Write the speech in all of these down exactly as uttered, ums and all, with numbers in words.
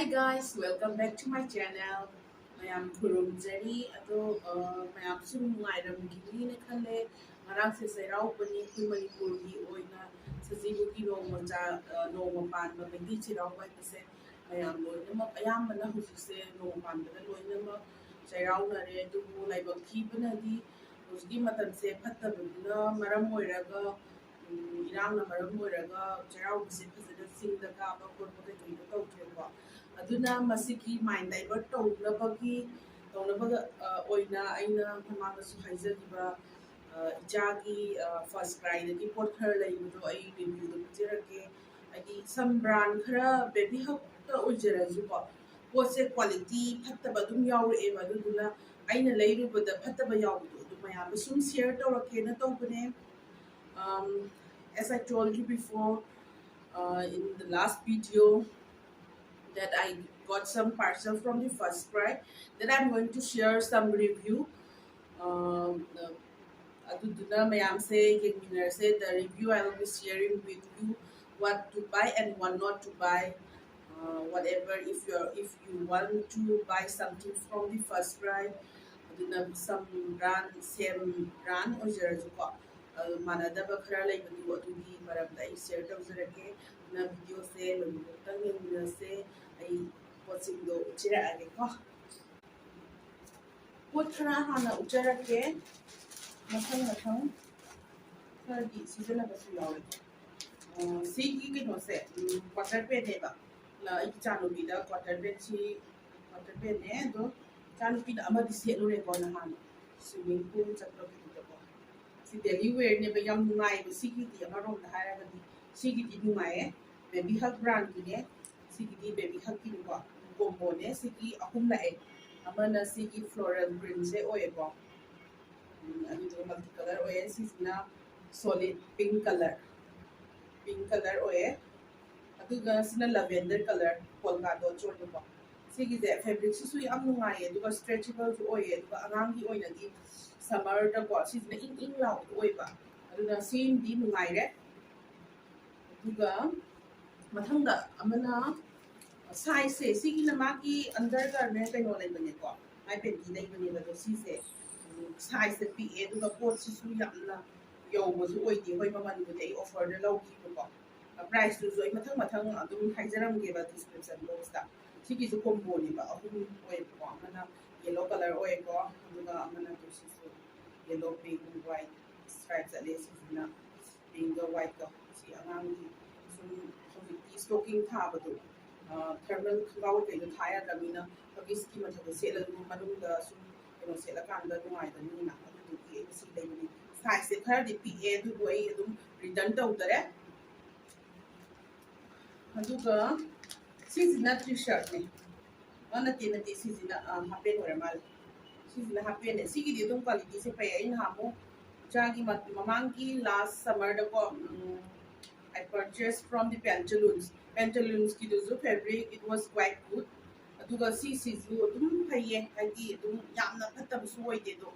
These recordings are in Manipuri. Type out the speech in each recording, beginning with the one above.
Hi guys, welcome back to my channel. ꯃꯌꯥꯝ ꯈꯨꯔꯨꯝꯖꯔꯤ꯫ ꯑꯗꯣ ꯑ, ꯃꯌꯥꯝꯁꯨ ꯅꯨꯡꯉꯥꯏꯔꯝꯈꯤꯅꯤꯅ ꯈꯜꯂꯦ꯫ ꯉꯔꯥꯡꯁꯦ ꯆꯩꯔꯥꯎꯕꯅꯤ꯫ ꯑꯩꯈꯣꯏ ꯃꯅꯤꯄꯨꯔꯒꯤ ꯑꯣꯏꯅ ꯁꯖꯤꯕꯨꯒꯤ ꯅꯣꯡꯃ ꯆꯥ-, ꯑ, ꯅꯣꯡꯃ ꯄꯥꯟꯕ ꯃꯩꯇꯩ ꯆꯩꯔꯥꯎꯕ ꯍꯥꯏꯕꯁꯦ ꯃꯌꯥꯝ ꯂꯣꯏꯅꯃꯛ, ꯑꯌꯥꯝꯕꯅ ꯍꯧꯖꯤꯛꯁꯦ ꯅꯣꯡꯃ ꯄꯥꯟꯕꯗ ꯂꯣꯏꯅꯃꯛ ꯆꯩꯔꯥꯎꯅꯔꯦ꯫ ꯑꯗꯨꯕꯨ ꯂꯥꯏꯕꯛ ꯊꯤꯕꯅꯗꯤ ꯍꯧꯖꯤꯛꯀꯤ ꯃꯇꯝꯁꯦ ꯐꯠꯇꯕꯗꯨꯅ ꯃꯔꯝ ꯑꯣꯏꯔꯒ, ꯎꯝ, ꯏꯔꯥꯡꯅ ꯃꯔꯝ ꯑꯣꯏꯔꯒ ꯆꯩꯔꯥꯎꯕꯁꯦ ꯐꯖꯅ ꯆꯤꯡꯗ ꯀꯥꯕ ꯈꯣꯠꯄ ꯀꯩꯗꯧꯕ ꯇꯧꯗ꯭ꯔꯦꯀꯣ꯫ ꯑꯗꯨꯅ ꯃꯁꯤꯒꯤ mind divert ꯇꯧꯅꯕꯒꯤ, ꯇꯧꯅꯕ, ꯑ, ꯑꯣꯏꯅ ꯑꯩꯅ ꯃꯃꯥꯡꯗꯁꯨ ꯍꯥꯏꯖꯈꯤꯕ, ꯑ, ꯏꯆꯥꯒꯤ, ꯑ, ꯐꯥꯔꯁ ꯀ꯭ꯔꯥꯏꯗꯒꯤ ꯄꯣꯠ ꯈꯔ ꯂꯩꯕꯗꯣ ꯑꯩ ꯔꯤꯚ꯭ꯌꯨꯗꯣ ꯄꯤꯖꯔꯛꯀꯦ꯫ ꯍꯥꯏꯗꯤ ꯁꯝ ꯕ꯭ꯔꯥꯟ ꯈꯔ, ꯕꯦꯕꯤ ꯍꯛꯇ ꯑꯣꯏꯖꯔꯁꯨꯀꯣ, ꯄꯣꯠꯁꯦ ꯀ꯭ꯋꯥꯂꯤꯇꯤ ꯐꯠꯇꯕ ꯑꯗꯨꯝ ꯌꯥꯎꯔꯛꯑꯦꯕ꯫ ꯑꯗꯨꯗꯨꯅ ꯑꯩꯅ ꯂꯩꯔꯨꯕꯗ ꯐꯠꯇꯕ ꯌꯥꯎꯕꯗꯣ ꯑꯗꯨ ꯃꯌꯥꯝꯗ ꯁꯨꯝ ꯁꯤꯌꯔ ꯇꯧꯔꯛꯀꯦꯅ ꯇꯧꯕꯅꯦ꯫ Um, as I told you before, uh, in the last video, that I got some parcel from the first cry, that I'm going to share some review. Um, uh, ꯑꯗꯨꯗꯨꯅ ꯃꯌꯥꯝꯁꯦ ꯌꯦꯡꯃꯤꯟꯅꯔꯁꯦ꯫ The review I will be sharing with you what to buy and what not to buy. Uh, whatever, if you are, if you want to buy something from the first cry, ꯑꯗꯨꯅ some brand, same brand ꯑꯣꯏꯖꯔꯁꯨꯀꯣ, ꯑꯗꯨ ꯃꯥꯟꯅꯗꯕ ꯈꯔ ꯂꯩꯕꯗꯨ ꯑꯗꯨꯒꯤ ꯃꯔꯝꯗ ꯑꯩ ꯁꯤꯌꯔ ꯇꯧꯖꯔꯛꯀꯦ꯫ ꯑꯗꯨꯅ ꯚꯤꯗꯤꯑꯣꯁꯦ ꯂꯣꯏꯅꯃꯛꯇꯪ ꯌꯦꯡꯃꯤꯟꯅꯁꯦ꯫ ꯑꯩ ꯄꯣꯠꯁꯤꯡꯗꯣ ꯎꯠꯆꯔꯛꯑꯒꯦꯀꯣ꯫ ꯄꯣꯠ ꯈꯔ ꯍꯥꯟꯅ ꯎꯠꯆꯔꯛꯀꯦ꯫ ꯃꯊꯪ ꯃꯊꯪ ꯈꯔꯗꯤ ꯁꯤꯖꯤꯟꯅꯕꯁꯨ ꯌꯥꯎꯋꯦ꯫ ꯑ, ꯁꯤꯒꯤ ꯀꯩꯅꯣꯁꯦ, ꯎꯝ, ꯀ꯭ꯋꯥꯇꯔ ꯄꯦꯟꯅꯦꯕ꯫ ꯑ, ꯑꯩꯒꯤ ꯏꯆꯥꯅꯨꯄꯤꯗ ꯀ꯭ꯋꯥꯇꯔ ꯄꯦꯟꯁꯤ, ꯀ꯭ꯋꯥꯇꯔ ꯄꯦꯟꯅꯦ꯫ ꯑꯗꯣ ꯏꯆꯥꯅꯨꯄꯤꯅ ꯑꯃꯗꯤ ꯁꯦꯠꯂꯨꯔꯦꯀꯣ ꯅꯍꯥꯟ, ꯁ꯭ꯋꯤꯃꯤꯡ ꯄꯨꯜ ꯆꯠꯄꯒꯤꯗꯨꯗꯀꯣ꯫ ꯁꯤ ꯗꯦꯂꯤ ꯋꯦꯌꯔꯅꯦꯕ, ꯌꯥꯝ ꯅꯨꯡꯉꯥꯏꯕ꯫ ꯁꯤꯒꯤꯗꯤ ꯑꯃꯔꯣꯝꯗ ꯍꯥꯏꯔꯒꯗꯤ ꯁꯤꯒꯤꯗꯤ ꯅꯨꯡꯉꯥꯏꯌꯦ꯫ ꯕꯦꯕꯤ ꯍꯛ ꯕ꯭ꯔꯥꯟꯒꯤꯅꯦ꯫ ꯁꯤꯒꯤꯗꯤ ꯕꯦꯕꯤ ꯍꯛꯀꯤꯅꯤꯀꯣ, ꯀꯣꯝꯕꯣꯅꯦ꯫ ꯁꯤꯒꯤ ꯑꯍꯨꯝ ꯂꯥꯛꯑꯦ꯫ ꯑꯃꯅ ꯁꯤꯒꯤ ꯐ꯭ꯂꯣꯔꯦꯜ ꯄ꯭ꯔꯤꯟꯁꯦ ꯑꯣꯏꯌꯦꯀꯣ꯫ ꯎꯝ, ꯑꯗꯨꯗꯨꯒ ꯃꯜꯇꯤ ꯀꯂꯔ ꯑꯣꯏꯌꯦ꯫ ꯁꯤꯁꯤꯅ ꯁꯣꯂꯤꯠ ꯄꯤꯡ ꯀꯂꯔ, ꯄꯤꯡ ꯀꯂꯔ ꯑꯣꯏꯌꯦ꯫ ꯑꯗꯨꯒ ꯁꯤꯅ ꯂꯦꯚꯦꯟꯗꯔ ꯀꯂꯔ, ꯄꯣꯜꯀꯥ ꯗꯣꯠꯁ ꯑꯣꯏꯕꯀꯣ꯫ ꯁꯤꯒꯤꯁꯦ ꯐꯦꯕ꯭ꯔꯤꯛꯁꯤꯁꯨ ꯌꯥꯝ ꯅꯨꯡꯉꯥꯏꯌꯦ, ꯑꯗꯨꯒ ꯁ꯭ꯇ꯭ꯔꯦꯆꯦꯕꯜꯁꯨ ꯑꯣꯏꯌꯦ, ꯑꯗꯨꯒ ꯑꯉꯥꯡꯒꯤ ꯑꯣꯏꯅꯗꯤ ꯁꯝꯃꯔꯗꯀꯣ ꯁꯤꯁꯤꯅ ꯏꯪ ꯏꯪ ꯂꯥꯎꯕꯗꯣ ꯑꯣꯏꯕ꯫ ꯑꯗꯨꯅ ꯁꯤꯃꯗꯤ ꯅꯨꯡꯉꯥꯏꯔꯦ꯫ ꯑꯗꯨꯒ ꯃꯊꯪꯗ ꯑꯃꯅ, Size ꯁꯦ ꯁꯤꯒꯤꯅ ꯃꯥꯒꯤ undergarment ꯀꯩꯅꯣ ꯂꯩꯕꯅꯦꯀꯣ, ꯃꯥꯏ ꯄꯦꯟꯇꯤ ꯂꯩꯕꯅꯦꯕ꯫ ꯑꯗꯣ ꯁꯤꯁꯦ size ꯁꯦ ꯄꯤꯛꯑꯦ, ꯑꯗꯨꯒ ꯄꯣꯠꯁꯤꯁꯨ ꯌꯥꯝꯅ ꯌꯧꯕꯁꯨ ꯑꯣꯏꯗꯦ꯫ ꯍꯣꯏ, ꯃꯃꯜꯕꯨꯗꯤ ꯑꯩ offer ꯗ ꯂꯧꯈꯤꯕꯀꯣ꯫ Price ꯇꯨꯁꯨ ꯑꯩ ꯃꯊꯪ ꯃꯊꯪ ꯑꯗꯨꯝ ꯍꯥꯏꯖꯔꯝꯒꯦꯕ description box ꯇ꯫ ꯁꯤꯒꯤꯁꯨ combo ꯅꯦꯕ, ꯑꯍꯨꯝ ꯑꯣꯏꯌꯦꯕꯀꯣ꯫ ꯑꯃꯅ yellow colour ꯑꯣꯏꯌꯦꯀꯣ, ꯑꯗꯨꯒ ꯑꯃꯅ ꯁꯤꯁꯨ yellow, pink, white stripe ꯆꯠꯂꯦ꯫ ꯁꯤꯁꯤꯅ pink ꯀ white ꯀ꯫ ꯁꯤ ꯑꯉꯥꯡꯒꯤ ꯁꯨꯝ ꯍꯧꯖꯤꯛꯇꯤ stocking ꯊꯥꯕꯗꯣ, thermal ꯈꯣꯡꯒ꯭ꯔꯥꯎ ꯀꯩꯗꯣ ꯊꯥ ꯌꯥꯗ꯭ꯔꯕꯅꯤꯅ, ꯍꯧꯖꯤꯛꯀꯤ ꯃꯊꯛꯇ ꯁꯦꯠꯂꯁꯨ ꯃꯅꯨꯡꯗ ꯁꯨꯝ ꯀꯩꯅꯣ ꯁꯦꯠꯂꯀꯥꯟꯗ ꯅꯨꯡꯉꯥꯏꯗꯅꯤꯅ, ꯑꯗꯨꯗꯨꯒꯤ ꯑꯩꯅ ꯁꯤ ꯂꯩꯕꯅꯤ꯫ Size ꯁꯦ ꯈꯔꯗꯤ ꯄꯤꯛꯑꯦ, ꯑꯗꯨꯕꯨ ꯑꯩ ꯑꯗꯨꯝ return ꯇꯧꯗꯔꯦ꯫ ꯑꯗꯨꯒ ꯁꯤꯁꯤꯅ T-shirt ꯅꯦ꯫ ꯑ, ꯅꯠꯇꯦ, ꯅꯠꯇꯦ, ꯁꯤꯁꯤꯅ, ꯑ, half pant ꯑꯣꯏꯔ ꯃꯥꯜꯂꯦ꯫ ꯁꯤꯁꯤꯅ half pant ꯅꯦ꯫ ꯁꯤꯒꯤꯗꯤ ꯑꯗꯨꯝ quality ꯁꯦ ꯐꯩ꯫ ꯑꯩ ꯅꯍꯥꯟꯃꯨꯛ ꯏꯆꯥꯒꯤ ꯃ-, ꯃꯃꯥꯡꯒꯤ last summer ꯗꯀꯣ, um, I purchased from the Pantaloons꯫ Pantaloons ꯀꯤꯗꯨꯁꯨ fabric, it was quite good꯫ ꯑꯗꯨꯒ ꯁꯤꯁꯤꯁꯨ ꯑꯗꯨꯝ ꯐꯩꯌꯦ, ꯍꯥꯏꯗꯤ ꯑꯗꯨꯝ ꯌꯥꯝꯅ ꯐꯠꯇꯕꯁꯨ ꯑꯣꯏꯗꯦ ꯑꯗꯣ,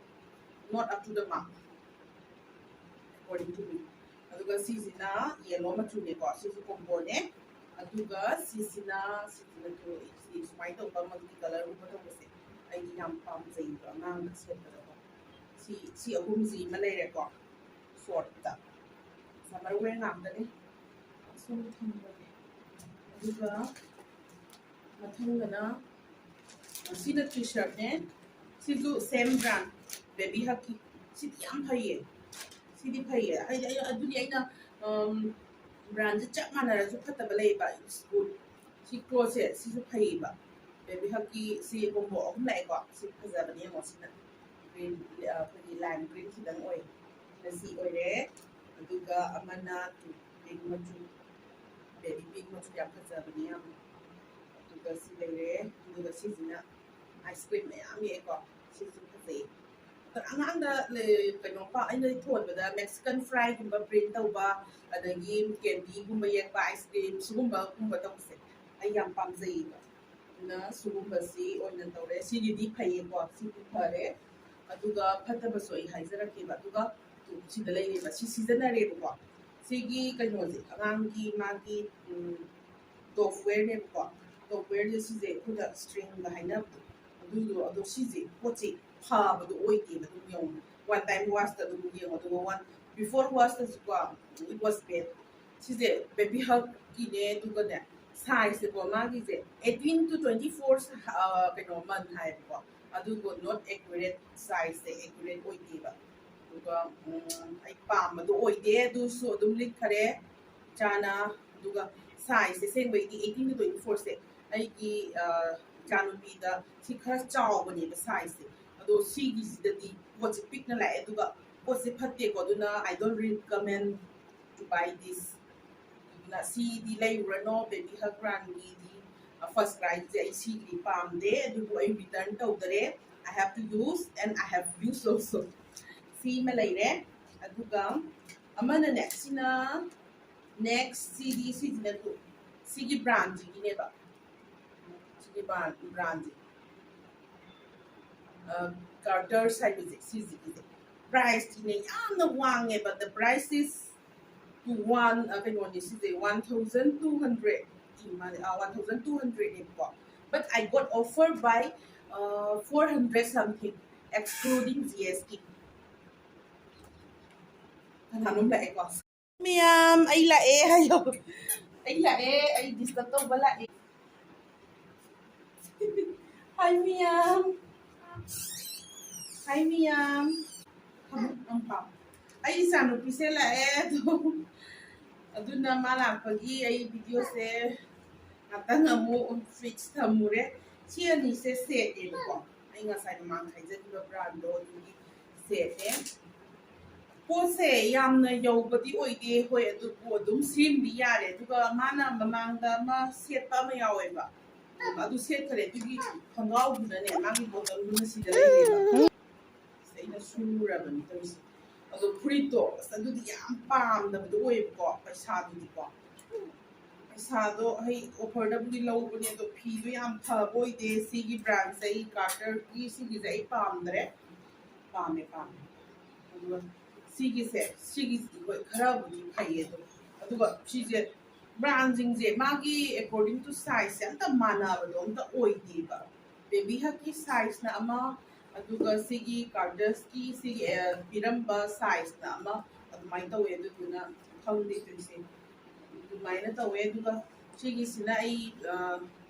not up to the mark, according to me꯫ ꯑꯗꯨꯒ ꯁꯤꯁꯤꯅ yellow ꯃꯆꯨꯅꯦꯀꯣ, ꯁꯤꯁꯨ combo ꯅꯦ꯫ ꯑꯗꯨꯒ ꯁꯤꯁꯤꯅ, ꯁꯤꯁꯤꯅ ꯁꯤ ꯁꯨꯃꯥꯏꯅ ꯇꯧꯕ multi colour ꯒꯨꯝꯕ ꯇꯧꯕꯁꯦ ꯑꯩꯗꯤ ꯌꯥꯝ ꯄꯥꯝꯖꯩꯕ, ꯑꯉꯥꯡꯗ ꯁꯦꯠꯄꯗꯀꯣ꯫ ꯁꯤ, ꯁꯤ ꯑꯍꯨꯝꯁꯤ ꯑꯃ ꯂꯩꯔꯦꯀꯣ, short ꯇ꯫ Summer wear ꯉꯥꯛꯇꯅꯦ꯫ ꯑꯁꯣꯝꯗ ꯊꯝꯕꯅꯦ꯫ ꯑꯗꯨꯒ ꯃꯊꯪꯗꯅ ꯁꯤꯅ T-shirt ꯅꯦ꯫ ꯁꯤꯁꯨ same brand, Baby Hug ꯀꯤ꯫ ꯁꯤꯗꯤ ꯌꯥꯝ ꯐꯩꯌꯦ꯫ ꯁꯤꯗꯤ ꯐꯩꯌꯦ꯫ ꯑꯩ, ꯑꯩ, ꯑꯗꯨꯅꯤ ꯑꯩꯅ, ꯎꯝ, brand ꯁꯦ ꯆꯞ ꯃꯥꯟꯅꯔꯁꯨ ꯐꯠꯇꯕ ꯂꯩꯌꯦꯕ꯫ It's good꯫ ꯁꯤ cloth ꯁꯦ ꯁꯤꯁꯨ ꯐꯩꯌꯦꯕ꯫ Baby Hug ꯀꯤ ꯁꯤ combo ꯑꯍꯨꯝ ꯂꯥꯛꯑꯦꯀꯣ꯫ ꯁꯤ ꯐꯖꯕꯅꯦ, ꯌꯦꯡꯉꯣ ꯁꯤꯅ꯫ Green, ꯑ, ꯑꯩꯈꯣꯏꯒꯤ lime green ꯈꯤꯇꯪ ꯑꯣꯏ꯫ ꯁꯤꯅ ꯁꯤ ꯑꯣꯏꯔꯦ꯫ ꯑꯗꯨꯒ ꯑꯃꯅ pink ꯃꯆꯨ, baby pink ꯃꯆꯨ ꯌꯥꯝ ꯐꯖꯕꯅꯦ ꯌꯥꯝ꯫ ꯑꯗꯨꯒ ꯁꯤ ꯂꯩꯔꯦ꯫ ꯑꯗꯨꯒ ꯁꯤꯁꯤꯅ ice cream ꯃꯌꯥꯝ ꯌꯦꯛꯑꯦꯀꯣ꯫ ꯁꯤꯁꯨ ꯐꯖꯩ꯫ ꯑꯗꯣ ꯑꯉꯥꯡꯗ ꯂꯩ-, ꯀꯩꯅꯣ ꯄꯥ-, ꯑꯩꯅ ꯊꯣꯟꯕꯗ Mexican fry ꯒꯨꯝꯕ print ꯇꯧꯕ, ꯑꯗꯒꯤ candy ꯒꯨꯝꯕ ꯌꯦꯛꯄ, ice cream ꯁꯤꯒꯨꯝꯕꯒꯨꯝꯕ ꯇꯧꯕꯁꯦ ꯑꯩ ꯌꯥꯝ ꯄꯥꯝꯖꯩꯌꯦꯕ꯫ ꯑꯗꯨꯅ ꯁꯤꯒꯨꯝꯕꯁꯤ ꯑꯣꯏꯅ ꯇꯧꯔꯦ꯫ ꯁꯤꯒꯤꯗꯤ ꯐꯩꯌꯦꯀꯣ, ꯁꯤꯗꯤ ꯐꯔꯦ꯫ ꯑꯗꯨꯒ ꯐꯠꯇꯕꯁꯨ ꯑꯩ ꯍꯥꯏꯖꯔꯛꯀꯦꯕ꯫ ꯑꯗꯨꯒ ꯁꯤꯗ ꯂꯩꯔꯦꯕ, ꯁꯤ ꯁꯤꯖꯤꯟꯅꯔꯦꯕꯀꯣ꯫ ꯁꯤꯒꯤ ꯀꯩꯅꯣꯁꯦ ꯑꯉꯥꯡꯒꯤ ꯃꯥꯒꯤ, ꯎꯝ, dog wear ꯅꯦꯕꯀꯣ꯫ ꯁꯣꯞꯋꯦꯌꯔꯁꯦ ꯁꯤꯁꯦ ꯑꯩꯈꯣꯏꯅ ꯁ꯭ꯇ꯭ꯔꯤꯡꯒ ꯍꯥꯏꯅꯕꯗꯣ, ꯑꯗꯨꯗꯣ, ꯑꯗꯣ ꯁꯤꯁꯦ ꯄꯣꯠꯁꯦ ꯐꯕꯗꯣ ꯑꯣꯏꯗꯦꯕ꯫ ꯑꯗꯨꯝ ꯌꯦꯡꯉꯣ, ꯋꯥꯟ ꯇꯥꯏꯝ ꯋꯥꯁꯇ ꯑꯗꯨꯝ ꯌꯦꯡꯉꯣ, ꯑꯗꯨꯒ ꯋꯥꯟ ꯕꯤꯐꯣꯔ ꯋꯥꯁꯇꯁꯨꯀꯣ, it was bad꯫ ꯁꯤꯁꯦ ꯕꯦꯕꯤ ꯍꯛꯀꯤꯅꯦ, ꯑꯗꯨꯒꯅꯦ ꯁꯥꯏꯖꯁꯦꯀꯣ, ꯃꯥꯒꯤꯁꯦ eighteen to twenty four, ꯀꯩꯅꯣ, ꯃꯟ ꯍꯥꯏꯌꯦꯕꯀꯣ, ꯑꯗꯨꯕꯨ not accurate, ꯁꯥꯏꯖꯁꯦ ꯑꯦꯀ꯭ꯌꯨꯔꯦꯠ ꯑꯣꯏꯗꯦꯕ꯫ ꯑꯗꯨꯒ ꯎꯝ, ꯑꯩ ꯄꯥꯝꯕꯗꯣ ꯑꯣꯏꯗꯦ, ꯑꯗꯨꯁꯨ ꯑꯗꯨꯝ ꯂꯤꯠꯈꯔꯦ ꯆꯥꯅ꯫ ꯑꯗꯨꯒ ꯁꯥꯏꯖꯁꯦ ꯑꯁꯦꯡꯕꯩꯗꯤ eighteen to twenty fourꯁꯦ ꯑꯩꯒꯤ ꯑ, ꯏꯆꯥꯅꯨꯄꯤꯗ ꯁꯤ ꯈꯔ ꯆꯥꯎꯕꯅꯦꯕ ꯁꯥꯏꯖꯁꯦ꯫ ꯑꯗꯣ ꯁꯤꯒꯤꯁꯤꯗꯗꯤ ꯄꯣꯠꯁꯦ ꯄꯤꯛꯅ ꯂꯥꯛꯑꯦ, ꯑꯗꯨꯒ ꯄꯣꯠꯁꯦ ꯐꯠꯇꯦꯀꯣ, ꯑꯗꯨꯅ I don't recommend to buy this꯫ ꯑꯗꯨꯅ ꯁꯤꯗꯤ ꯂꯩꯔꯨꯔꯅꯣ, ꯕꯦꯕꯤ ꯍꯛ ꯕ꯭ꯔꯥꯟꯒꯤꯗꯤ ꯐꯥꯔꯁ ꯀ꯭ꯔꯥꯏꯁꯦ ꯑꯩ ꯁꯤꯒꯤꯗꯤ ꯄꯥꯝꯗꯦ, ꯑꯗꯨꯕꯨ ꯑꯩ return ꯇꯧꯗꯔꯦ꯫ I have to use and I have used also꯫ ꯁꯤ ꯑꯃ ꯂꯩꯔꯦ꯫ ꯑꯗꯨꯒ ꯑꯃꯅꯅꯦ, ꯁꯤꯅ ꯅꯦꯛꯁ ꯁꯤꯗꯤ, ꯁꯤꯁꯤꯅ ꯇꯨ ꯁꯤꯒꯤ ꯕ꯭ꯔꯥꯟꯁꯤꯒꯤꯅꯦꯕ꯫ ꯁꯤꯒꯤ ꯕ꯭ꯔꯥꯟ ꯕ꯭ꯔꯥꯟꯁꯦ, ꯀꯥꯔꯇꯔꯁ ꯍꯥꯏꯕꯁꯦ, ꯁꯤꯁꯤꯒꯤꯁꯦ ꯄ꯭ꯔꯥꯏꯁꯇꯤꯅꯦ ꯌꯥꯝꯅ ꯋꯥꯡꯉꯦꯕ꯫ The price is to one, ꯀꯩꯅꯣꯅꯤ ꯁꯤꯁꯦ, one thousand two hundred꯫ ꯃꯥꯅꯦ, one thousand two hundredꯅꯦꯕꯀꯣ꯫ But I got offer by four hundred something, excluding G S T꯫ ꯀꯅꯥꯅꯣꯝ ꯂꯥꯛꯑꯦꯀꯣ꯫ ꯃꯌꯥꯝ, ꯑꯩ ꯂꯥꯛꯑꯦ ꯍꯥꯏꯌꯣ꯫ ꯑꯩ ꯂꯥꯛꯑꯦ, ꯑꯩ ꯗꯤꯁꯇꯔꯕ ꯇꯧꯕ ꯂꯥꯛꯑꯦ꯫ ꯍꯥꯏ ꯃꯌꯥꯝ꯫ ꯍꯥꯏ ꯃꯌꯥꯝ꯫ ꯑꯩ ꯏꯆꯥꯅꯨꯄꯤꯁꯦ ꯂꯥꯛꯑꯦ ꯑꯗꯣ, ꯑꯗꯨꯅ ꯃꯥ ꯂꯥꯛꯄꯒꯤ ꯑꯩ ꯚꯤꯗꯤꯑꯣꯁꯦ ꯉꯥꯛꯇꯪ ꯑꯃꯨꯛ ꯐ꯭ꯔꯤꯖ ꯊꯝꯃꯨꯔꯦ꯫ ꯁꯤ ꯑꯅꯤꯁꯦ ꯁꯦꯠꯅꯦꯕꯀꯣ, ꯑꯩ ꯉꯁꯥꯏ ꯃꯃꯥꯡ ꯍꯥꯏꯖꯈꯤꯕ ꯕ꯭ꯔꯥꯟꯗꯣ, ꯑꯗꯨꯒꯤ ꯁꯦꯠꯅꯦ꯫ ꯄꯣꯠꯁꯦ ꯌꯥꯝꯅ ꯌꯧꯕꯗꯤ ꯑꯣꯏꯗꯦ, ꯍꯣꯏ, ꯑꯗꯨꯕꯨ ꯑꯗꯨꯝ ꯁꯦꯝꯕꯤ ꯌꯥꯔꯦ꯫ ꯑꯗꯨꯒ ꯃꯥꯅ ꯃꯃꯥꯡꯗ ꯑꯃ ꯁꯦꯠꯄ ꯑꯃ ꯌꯥꯎꯋꯦꯕ, ꯑꯗꯨ ꯁꯦꯠꯈ꯭ꯔꯦ꯫ ꯑꯗꯨꯒꯤ ꯈꯣꯡꯒ꯭ꯔꯥꯎꯗꯨꯅꯅꯦ, ꯃꯥꯒꯤ ꯕꯣꯇꯜꯗꯨꯅ ꯁꯤꯗ ꯂꯩꯔꯦꯕ꯫ ꯑꯁ, ꯑꯩꯅ ꯁꯨꯔꯕꯅꯤ ꯇꯧꯔꯤꯁꯦ꯫ ꯑꯗꯣ ꯐꯨꯔꯤꯠꯇꯣ, ꯑꯁ, ꯑꯗꯨꯗꯤ ꯌꯥꯝ ꯄꯥꯝꯗꯕꯗꯣ ꯑꯣꯏꯌꯦꯕꯀꯣ, ꯄꯩꯁꯥꯗꯨꯗꯤꯀꯣ꯫ ꯄꯩꯁꯥꯗꯣ ꯑꯩ ꯑꯣꯐꯔꯗꯕꯨꯗꯤ ꯂꯧꯕꯅꯦ, ꯑꯗꯣ ꯐꯤꯗꯣ ꯌꯥꯝ ꯐꯕ ꯑꯣꯏꯗꯦ꯫ ꯁꯤꯒꯤ ꯕ꯭ꯔꯥꯟꯁꯦ ꯑꯩ, ꯀꯥꯔꯇꯔꯒꯤ ꯁꯤꯒꯤꯁꯦ ꯑꯩ ꯄꯥꯝꯗ꯭ꯔꯦ꯫ ꯄꯥꯝꯃꯦ, ꯄꯥꯝꯃꯦ꯫ ꯑꯗꯨꯒ ꯁꯤꯒꯤꯁꯦ, ꯁꯤꯒꯤꯁꯤꯗꯤ ꯍꯣꯏ ꯈꯔꯕꯨꯗꯤ ꯐꯩꯌꯦ ꯑꯗꯣ, ꯑꯗꯨꯒ ꯁꯤꯁꯦ ꯕ꯭ꯔꯥꯟꯁꯤꯡꯁꯦ ꯃꯥꯒꯤ according to size ꯁꯦ ꯑꯝꯇ ꯃꯥꯟꯅꯕꯗꯣ ꯑꯝꯇ ꯑꯣꯏꯗꯦꯕ꯫ ꯕꯦꯕꯤ ꯍꯛꯀꯤ ꯁꯥꯏꯖꯅ ꯑꯃ, ꯑꯗꯨꯒ ꯁꯤꯒꯤ ꯀꯥꯔꯇꯔꯁꯀꯤ ꯁꯤꯒꯤ ꯑ, ꯄꯤꯔꯝꯕ ꯁꯥꯏꯖꯅ ꯑꯃ ꯑꯗꯨꯃꯥꯏꯅ ꯇꯧꯋꯦ꯫ ꯑꯗꯨꯗꯨꯅ ꯈꯪꯗꯦ ꯇꯧꯔꯤꯁꯦ, ꯑꯗꯨꯃꯥꯏꯅ ꯇꯧꯋꯦ꯫ ꯑꯗꯨꯒ ꯁꯤꯒꯤꯁꯤꯅ ꯑꯩ ꯑ,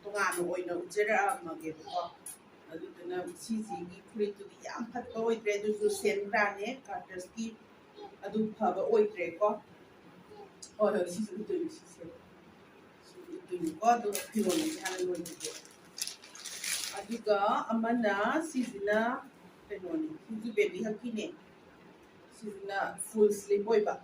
ꯇꯣꯉꯥꯟꯅ ꯑꯣꯏꯅ ꯎꯠꯆꯔꯛꯑꯝꯃꯒꯦꯕꯀꯣ꯫ ꯑꯗꯨꯗꯨꯅ ꯁꯤꯁꯤꯒꯤ ꯐꯨꯔꯤꯠꯇꯨꯗꯤ ꯌꯥꯝ ꯐꯠꯇꯕ ꯑꯣꯏꯗ꯭ꯔꯦ, ꯑꯗꯨꯁꯨ ꯁꯦꯟ ꯕ꯭ꯔꯥꯟꯅꯦ, ꯀꯥꯔꯇꯔꯁꯀꯤ, ꯑꯗꯨ ꯐꯕ ꯑꯣꯏꯗ꯭ꯔꯦꯀꯣ꯫ ꯍꯣꯏ ꯍꯣꯏ, ꯁꯤꯁꯨ ꯎꯠꯇꯣꯏꯅꯤ, ꯁꯤꯁꯦ ꯁꯤ ꯎꯠꯇꯣꯏꯅꯤꯀꯣ꯫ ꯑꯗꯨꯒ ꯐꯤꯔꯣꯜꯁꯦ ꯍꯥꯟꯅ ꯂꯣꯏꯈꯤꯒꯦ꯫ ꯑꯗꯨꯒ ꯑꯃꯅ ꯁꯤꯁꯤꯅ ꯀꯩꯅꯣꯅꯤ, ꯁꯤꯁꯨ ꯕꯦꯕꯤ ꯍꯛꯀꯤꯅꯦ꯫ ꯁꯤꯁꯤꯅ ꯐꯨꯜ ꯁ꯭ꯂꯤꯞ ꯑꯣꯏꯕ꯫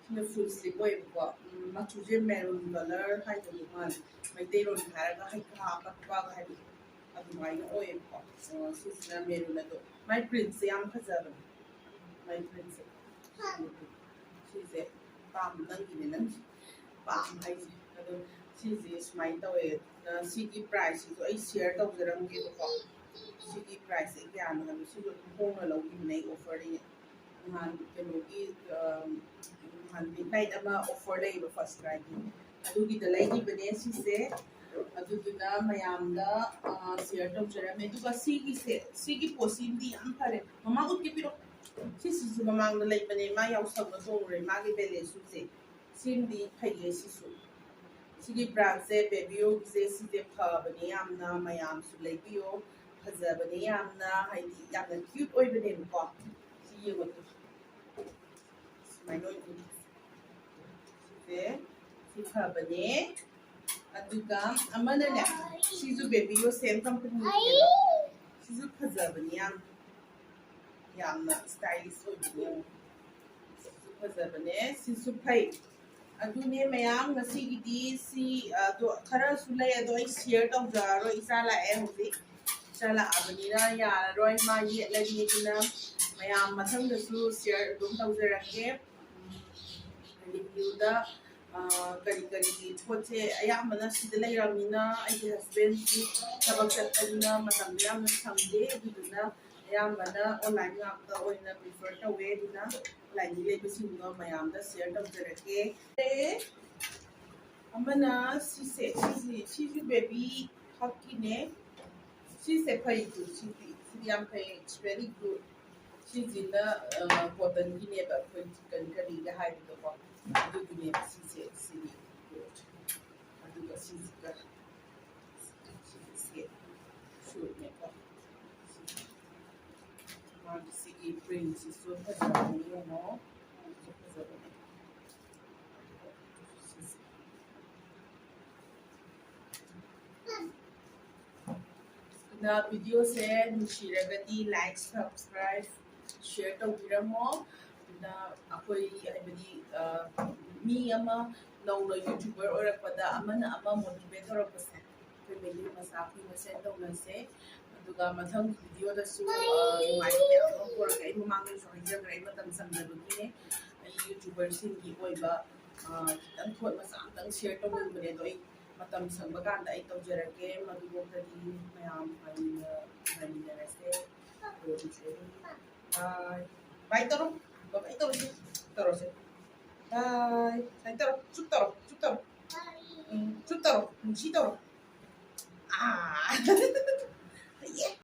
ꯁꯤꯅ ꯐꯨꯜ ꯁ꯭ꯂꯤꯞ ꯑꯣꯏꯌꯦꯕꯀꯣ꯫ ꯎꯝ, ꯃꯆꯨꯁꯦ ꯃꯦꯔꯨꯟ ꯀꯂꯔ ꯍꯥꯏꯗꯧꯕ ꯃꯥꯜꯂꯦ, ꯃꯩꯇꯩꯂꯣꯟꯗ ꯍꯥꯏꯔꯒ ꯍꯩꯈꯥ ꯑꯄꯠꯄꯒ ꯍꯥꯏꯕꯗꯣ, ꯑꯗꯨꯃꯥꯏꯅ ꯑꯣꯏꯌꯦꯕꯀꯣ꯫ ꯑ, ꯁꯤꯁꯤꯅ ꯃꯦꯔꯨꯟ, ꯑꯗꯣ ꯃꯥꯏ ꯄ꯭ꯔꯤꯟꯁꯦ ꯌꯥꯝ ꯐꯖꯕꯅꯦ꯫ ꯃꯥꯏ ꯄ꯭ꯔꯤꯟꯁꯦ ꯁꯤꯁꯦ ꯄꯥꯝꯕ ꯅꯪꯒꯤꯅꯦ, ꯅꯪ ꯄꯥꯝꯕ ꯍꯥꯏꯁꯦ꯫ ꯑꯗꯣ ꯁꯤꯁꯦ ꯁꯨꯃꯥꯏꯅ ꯇꯧꯋꯦ꯫ ꯑ, ꯁꯤꯒꯤ ꯄ꯭ꯔꯥꯏꯁꯁꯤꯁꯨ ꯑꯩ ꯁꯤꯌꯔ ꯇꯧꯖꯔꯝꯒꯦꯕꯀꯣ꯫ ꯁꯤꯒꯤ ꯄ꯭ꯔꯥꯏꯁꯁꯦ ꯀꯌꯥꯅꯣ ꯍꯥꯏꯕꯗꯣ, ꯁꯤꯁꯨ ꯑꯗꯨꯝ ꯍꯣꯡꯅ ꯂꯧꯈꯤꯕꯅꯦ ꯑꯩ ꯑꯣꯐꯔꯗꯒꯤ꯫ ꯅꯍꯥꯟ ꯀꯩꯅꯣꯒꯤ, ꯑ, ꯅꯍꯥꯟ ꯃꯤꯠ ꯅꯥꯏꯠ ꯑꯃ ꯑꯣꯐꯔ ꯂꯩꯌꯦꯕ ꯐꯥꯔꯁ ꯀ꯭ꯔꯥꯏꯒꯤ, ꯑꯗꯨꯒꯤꯗ ꯂꯩꯈꯤꯕꯅꯦ ꯁꯤꯁꯦ꯫ ꯑꯗꯨꯗꯨꯅ ꯃꯌꯥꯝꯗ ꯁꯤꯌꯔ ꯇꯧꯖꯔꯝꯃꯦ꯫ ꯑꯗꯨꯒ ꯁꯤꯒꯤꯁꯦ, ꯁꯤꯒꯤ ꯄꯣꯠꯁꯤꯃꯗꯤ ꯌꯥꯝ ꯐꯔꯦ꯫ ꯃꯃꯥ ꯎꯠꯀꯦ ꯄꯤꯔꯛꯑꯣ꯫ ꯁꯤꯁꯤꯁꯨ ꯃꯃꯥꯡꯗ ꯂꯩꯕꯅꯦ, ꯃꯥ ꯌꯥꯎꯁꯪꯗ ꯇꯣꯡꯉꯨꯔꯦ, ꯃꯥꯒꯤ ꯕꯦꯂꯦ ꯁꯨꯁꯦ꯫ ꯁꯤꯃꯗꯤ ꯐꯩꯌꯦ ꯁꯤꯁꯨ꯫ ꯁꯤꯒꯤ ꯕ꯭ꯔꯥꯟꯁꯦ, ꯕꯦꯕꯤꯌꯣꯒꯤꯁꯦ, ꯁꯤꯁꯦ ꯐꯕꯅꯦ ꯌꯥꯝꯅ, ꯃꯌꯥꯝꯁꯨ ꯂꯩꯕꯤꯌꯣ꯫ ꯐꯖꯕꯅꯦ ꯌꯥꯝꯅ, ꯍꯥꯏꯗꯤ ꯌꯥꯝꯅ ꯀ꯭ꯌꯨꯠ ꯑꯣꯏꯕꯅꯦꯕꯀꯣ꯫ ꯁꯤ ꯌꯦꯡꯉꯣ ꯇꯨ꯫ ꯁꯨꯃꯥꯏꯅ ꯑꯣꯏꯕꯅꯦ꯫ ꯁꯤꯁꯦ, ꯁꯤ ꯐꯕꯅꯦ꯫ ꯑꯗꯨꯒ ꯑꯃꯅꯅꯦ, ꯁꯤꯁꯨ ꯕꯦꯕꯤꯌꯣ ꯁꯦꯝ ꯀꯝꯄꯅꯤꯅꯦꯕ꯫ ꯁꯤꯁꯨ ꯐꯖꯕꯅꯦ ꯌꯥꯝ, ꯌꯥꯝꯅ ꯁ꯭ꯇꯥꯏꯂꯤꯁ ꯑꯣꯏꯕꯅꯦ ꯌꯥꯝ꯫ ꯁꯤꯁꯨ ꯐꯖꯕꯅꯦ, ꯁꯤꯁꯨ ꯐꯩ꯫ ꯑꯗꯨꯅꯦ ꯃꯌꯥꯝ, ꯉꯁꯤꯒꯤꯗꯤ ꯁꯤ, ꯑꯗꯣ ꯈꯔꯁꯨ ꯂꯩ, ꯑꯗꯣ ꯑꯩ ꯁꯤꯌꯔ ꯇꯧꯖꯔꯔꯣꯏ, ꯏꯆꯥ ꯂꯥꯛꯑꯦ ꯍꯧꯖꯤꯛ꯫ ꯏꯆꯥ ꯂꯥꯛꯑꯕꯅꯤꯅ ꯌꯥꯔꯔꯣꯏ, ꯃꯥ ꯌꯦꯠꯂꯅꯤ꯫ ꯑꯗꯨꯅ ꯃꯌꯥꯝ ꯃꯊꯪꯗꯁꯨ ꯁꯤꯌꯔ ꯑꯗꯨꯝ ꯇꯧꯖꯔꯛꯀꯦ꯫ ꯔꯤꯚ꯭ꯌꯨꯗ, ꯑ, ꯀꯔꯤ ꯀꯔꯤ ꯄꯣꯠꯁꯦ ꯑꯌꯥꯝꯕꯅ ꯁꯤꯗ ꯂꯩꯔꯕꯅꯤꯅ, ꯑꯩꯒꯤ ꯍꯁꯕꯦꯟꯁꯨ ꯊꯕꯛ ꯆꯠꯄꯅꯤꯅ ꯃꯇꯝꯗꯣ ꯌꯥꯝꯅ ꯁꯪꯗꯦ꯫ ꯑꯗꯨꯗꯨꯅ ꯑꯌꯥꯝꯕꯅ ꯑꯣꯟꯂꯥꯏꯟ ꯉꯥꯛꯇ ꯑꯣꯏꯅ ꯄ꯭ꯔꯤꯐꯔ ꯇꯧꯋꯦ꯫ ꯑꯗꯨꯅ ꯑꯣꯟꯂꯥꯏꯟꯒꯤ ꯂꯩꯕꯁꯤꯡꯗꯣ ꯃꯌꯥꯝꯗ ꯁꯤꯌꯔ ꯇꯧꯖꯔꯛꯀꯦ꯫ ꯑꯃꯅ ꯁꯤꯁꯦ, ꯁꯤꯁꯤ, ꯁꯤꯁꯨ baby hugꯀꯤꯅꯦ꯫ ꯁꯤꯁꯦ ꯐꯩ ꯇꯨ, ꯁꯤꯗꯤ, ꯁꯤꯗꯤ ꯌꯥꯝ ꯐꯩ, it's very good꯫ ꯁꯤꯁꯤꯅ cottonꯒꯤꯅꯦꯕ, ꯑꯩꯈꯣꯏ chicken curryꯒ ꯍꯥꯏꯕꯗꯣꯀꯣ, ꯑꯗꯨꯒꯤꯅꯦꯕ ꯁꯤꯁꯦ, ꯁꯤꯗꯤ good꯫ ꯑꯗꯨꯒ ꯁꯤꯁꯤꯒ, ꯁꯤꯁꯦ suitꯅꯦꯀꯣ꯫ ꯃꯥꯒꯤ ꯁꯤꯒꯤ printꯁꯤꯁꯨ ꯐꯖꯕꯅꯤ, ꯌꯦꯡꯉꯣ, ꯁꯤꯁꯨ ꯐꯖꯕꯅꯤ꯫ ꯑꯗꯨꯅ videoꯁꯦ ꯅꯨꯡꯁꯤꯔꯒꯗꯤ like, subscribe, share ꯇꯧꯕꯤꯔꯝꯃꯣ꯫ ꯑꯗꯨꯅ ꯑꯩꯈꯣꯏ, ꯍꯥꯏꯕꯗꯤ, ꯑ, ꯃꯤ ꯑꯃ ꯅꯧꯅ YouTuber ꯑꯣꯏꯔꯛꯄꯗ ꯑꯃꯅ ꯑꯃ motivate ꯇꯧꯔꯛꯄꯁꯦ, ꯑꯩꯈꯣꯏ ꯃꯩꯇꯩ ꯃꯆꯥ ꯑꯩꯈꯣꯏ ꯃꯁꯦꯟ ꯇꯧꯅꯁꯦ꯫ ꯑꯗꯨꯒ ꯃꯊꯪꯒꯤ videoꯗꯁꯨ, ꯑ, ꯅꯨꯡꯉꯥꯏꯕ ꯃꯌꯥꯝ ꯑꯃ ꯄꯨꯔꯛꯀꯦ꯫ ꯑꯩ ꯃꯃꯥꯡꯗꯁꯨ ꯍꯥꯏꯖꯈ꯭ꯔꯦ, ꯑꯩ ꯃꯇꯝ ꯁꯪꯗꯕꯒꯤꯅꯦ꯫ ꯑꯩ YouTuberꯁꯤꯡꯒꯤ ꯑꯣꯏꯕ, ꯑ, ꯈꯤꯇꯪ ꯊꯣꯠ ꯃꯆꯥ ꯑꯝꯇꯪ share ꯇꯧꯅꯤꯡꯕꯅꯦ, ꯑꯗꯣ ꯑꯩ ꯃꯇꯝ ꯁꯪꯕ ꯀꯥꯟꯗ ꯑꯩ ꯇꯧꯖꯔꯛꯀꯦ꯫ ꯃꯗꯨꯐꯥꯎꯗꯗꯤ ꯃꯌꯥꯝ ꯉꯥꯏꯃꯤꯟꯅ-, ꯉꯥꯏꯃꯤꯟꯅꯔꯁꯦ꯫ ꯕꯥꯏ꯫ ꯕꯥꯏ ꯇꯧꯔꯣ꯫ ꯕꯥꯏ ꯇꯧꯔꯁꯤ꯫ ꯇꯧꯔꯁꯤ꯫ ꯕꯥꯏ꯫ ꯁꯨꯃꯥꯏꯅ ꯇꯧꯔꯣ꯫ ꯆꯨꯞ ꯇꯧꯔꯣ꯫ ꯆꯨꯞ ꯇꯧꯔꯣ꯫ ꯎꯝ, ꯆꯨꯞ ꯇꯧꯔꯣ꯫ ꯅꯨꯡꯁꯤ ꯇꯧꯔꯣ꯫ ꯑꯥ꯫ ꯍꯩꯌꯦ꯫